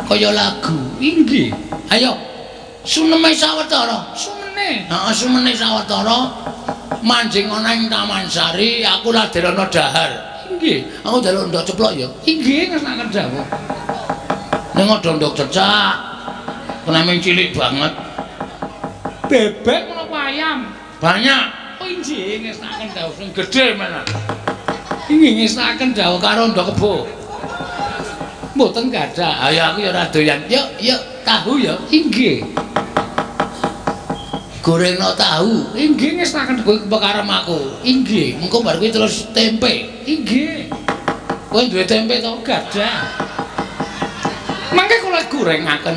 Kaya lagu. Inggih. Ayo. Suneme sawetara. Sumene. Heeh, sumene sawetara manjing ana ing Taman Sari, aku laden ana dahar. Inggih. Aku njaluk ndok ceplok ya. Inggih, ngersakaken dawuh. Ning ada ndok cecak. Keneme cilik banget. Bebek menapa ayam? Banyak. Oh inggih, ngersakaken dawuh sing gedhe men. Inggih, ngersakaken dawuh karo ndok kebo. Mboten gadah. Ayo aku ya ora doyan. Yuk, yuk, tahu ya. Inggih. Gorengno tahu. Inggih, ngersakaken kowe pekarem aku. Inggih. Mengko bar kuwi terus tempe. Inggih. Kowe duwe tempe to? Gadah. Mangke kula gorengaken.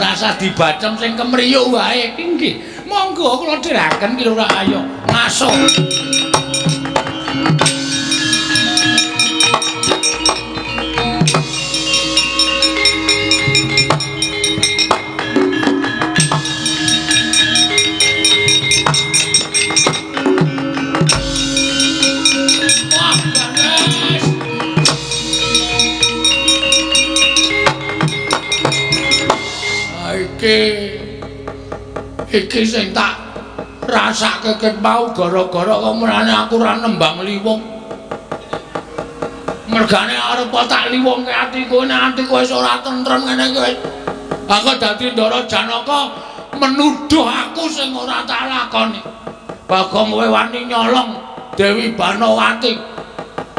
Rasa dibacem sing kemriyuk wae. Inggih. Monggo kula dheraken ki lho ayo ngaso. Iki sing tak rasake ket mau gara-gara kok mulane aku ora nembang liwung. Mergane arep tak liwungke atiku nek atiku wis ora tentrem ngene iki wis. Aku dadi Ndara Janaka menuduh aku sing ora tak lakoni. Bagong kowe wani nyolong Dewi Banowati.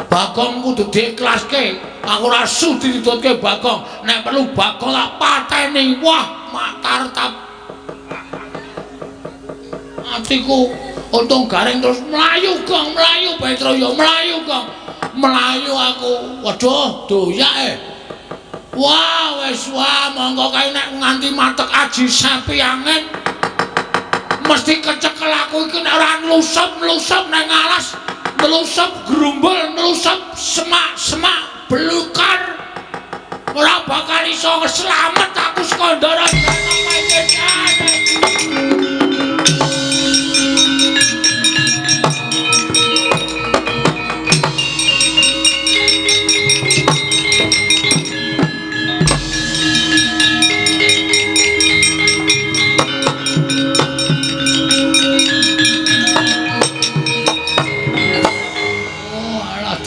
Bagong kudu diikhlaske. Aku ora sudi ditutke Bagong. Nek perlu Bagong tak pateni. Wah, matartap. Atiku untung garing terus mlayu Gong, mlayu Petro ya mlayu Gong. Mlayu aku. Waduh, doyak e. Wah, wis wah, monggo kae nek nganti matek aji sapi angin. Mesti kecekel aku iki nek ora nlusup-nlusup nang alas, nlusup grumbul, nlusup semak-semak belukar. Ora bakal iso slamet aku saka Ndara Janaka iki jane.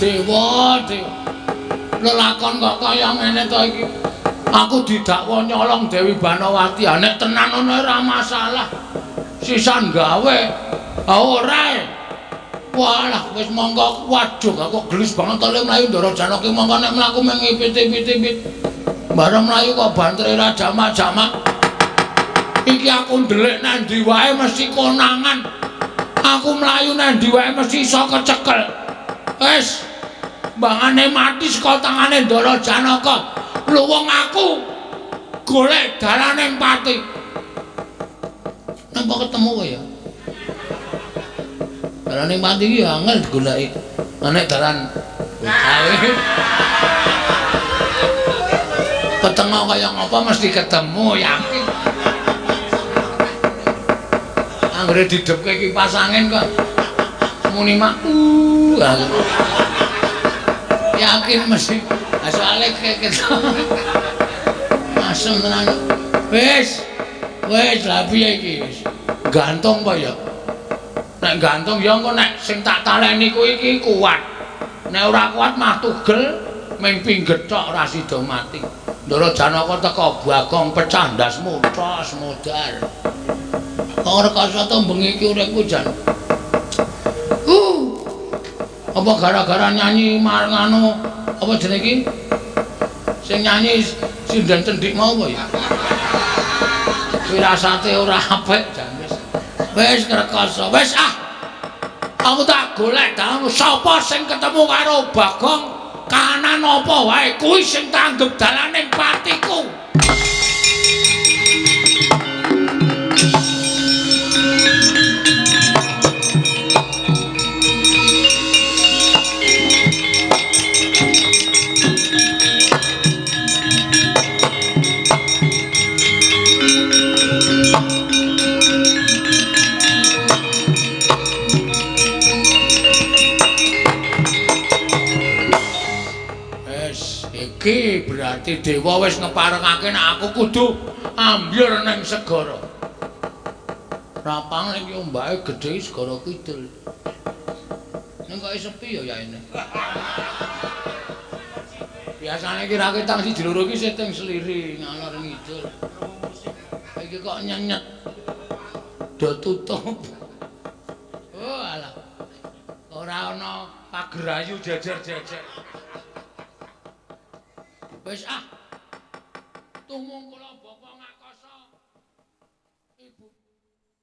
Dewa, dewa. Lelakon kok kaya ngene to iki. Aku didakwa nyolong Dewi Banowati. Ha nek tenan ngono ora masalah. Sisan gawe. Ha ora. Walah wis monggo. Waduh aku gelis banget to le mlayu Ndara Janaka monggo nek mlaku mung ngipit-ipit-ipit. Bareng mlayu kok bantere ra jamak-jamak. Iki aku ndelik nang ndi wae mesti konangan. Aku mlayu nang ndi wae mesti iso kecekel. Wis mbangane mati saka tangane Ndara Janaka. Luwung aku golek dalaning pati. Napa ketemu kowe ya? Dalaning pati iki angel digoleki. Nek dalan gawe. Ketemu kaya ngapa mesti ketemu yakin. Anggere didhepke kipas angin kok muni mak. Yakin mesti. Soale ketok. Asem tenan. Wis. Wis lha piye iki wis. Gantung apa ya? Nek gantung ya engko nek sing tak taleni kuwi iki kuat. Nek ora kuat mah tugel ming pingget tok ora sida mati. Ndara Janaka teko Bagong pecah ndasmu tos modar. Kok rekoso to bengi iki uripku jan. Apa gara-gara nyanyi marangano apa jenenge iki? Sing nyanyi sinden cendik mau apa ya? Wirasate ora apik jan wis. Wis ngrekoso. Wis ah. Aku tak golek dalan sapa sing ketemu karo Bagong kanan apa wae kuwi sing tanggep dalaning patiku. Iki berarti dewa wis ngeparengake nek aku kudu ambyur ning segara. Rapang iki ombake gedhe segara kidul. Ning kok sepi ya yaene. Biasane iki ra ketang siji loro iki syuting sliri ngalor ngidul. Iki kok nyenyet. Do tutup. Oh alah. Ora ana pagerayu jejer-jejer. Wis ah. Tumung kula